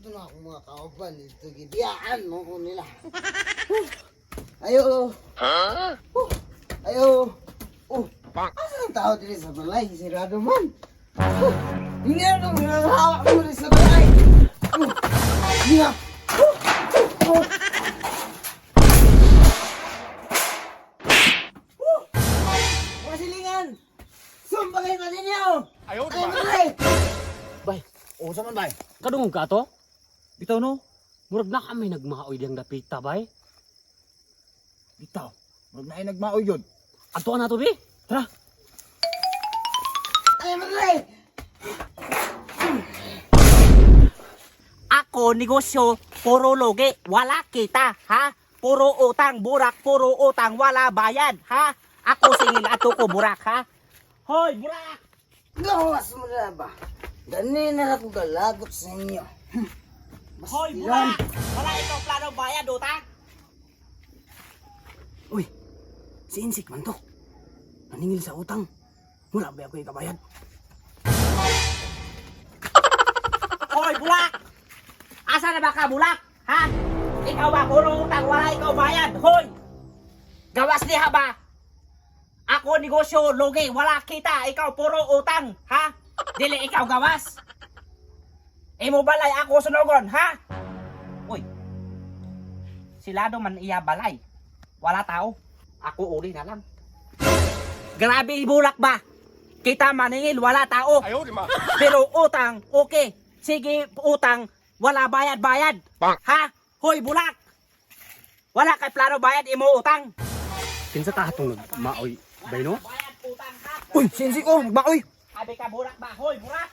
Ito na akong mga kauban. Ito gibiyaan mo ko nila. Ayo. Huh? Ayo. Oh. Asa ang tao dili sa balay? Sirado man. Oh. Nga nung hawak mo rin sa balay. Oh. Nga. Oh. Oh. Oh. Mga silingan! Sumbagay na ninyo! Ayaw, Ay, malay! Bay, Usa man bay. kadungog ka to? Bitaw no. Murag na kami nagmaoy diyang dapita, bay. Bitaw. Murag naay nagmaoy yun. Adto na to, bi. Tara. Ay, malay! Ako negosyo, puro lugi, wala kita, ha? Puro utang, burak, puro utang, wala bayad, ha? Ako singil ato ko burak, ha? Hoy, burak! Gawas mo na ba? Gani na ako galagot sa inyo. Hoy, Bastilan. burak! Wala ikaw plano bayad, utang? Uy, si Insik man to. Naningil sa utang. Wala ba ako ikabayad? Hoy, bulak! Asa na ba ka, bulak? Ha? Ikaw ba, puro utang, wala ikaw bayad, hoy! Gawas niya ba? Ako negosyo, lugi, wala kita, ikaw puro utang, ha? Dili ikaw gawas. Imo balay ako sunugon, ha? Uy. Silado man iya balay. Wala tao. Ako uli na lang. Grabe bulak ba? Kita maningil, wala tao. Ayaw di ma. Pero utang, okay. Sige, utang, wala bayad-bayad. Bang. Ha? Hoy, bulak! Wala kay plano bayad, imo utang. Kinsa ta atong nagmaoy, bay no? Bayad utang ha? Uy, si Insik oh, nagmaoy. Abi ka bulak ba? Hoy, bulak!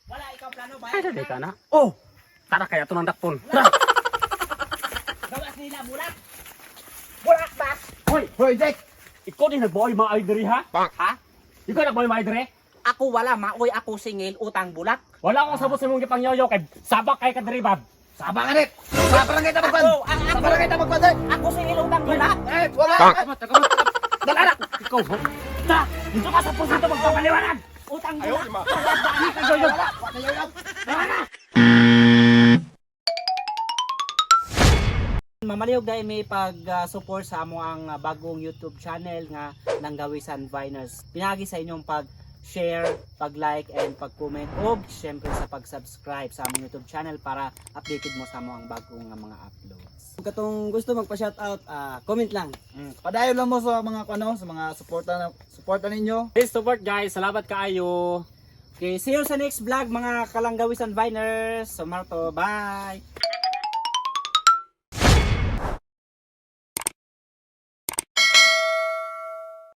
Wala ikaw plano bayad. Ay, dali ka na. Oh, Tara kaya to nang dakpon. Tara. Gawas nila bulak. Bulak ba? Hoy, hoy Jack. ikaw din nagmaoy maoy diri ha? Ha? Ikaw nagmaoy maoy diri? Ako wala, maoy ako singil, utang bulak. Wala akong sabot sa imong gipangyoyo kay sabak kay ka diri, bab. Saba ka rin. Saba lang kita magpan. Ako, ang ako, Saba lang kita magpan. Dek. ako singil utang bulak. Eh, wala. Tagamat, tagamat. Dala na. Ikaw, ha? Tara, dito ka sa puso magpapaliwanag. Utang bulak. Yoyo. Mamalihog dahil may pag-support sa amo ang bagong YouTube channel nga Langgawisan Viners. Pinagi sa inyong pag-share, pag-like, and pag-comment og syempre sa pag-subscribe sa among YouTube channel para updated mo sa amo ang bagong mga uploads. Kung katong gusto magpa-shoutout, comment lang. Padayon lang mo sa mga ano, sa mga suporta na suporta ninyo. Please support guys. Salamat kaayo. Okay, see you sa next vlog mga Kalanggawisan Viners. So Marto, bye!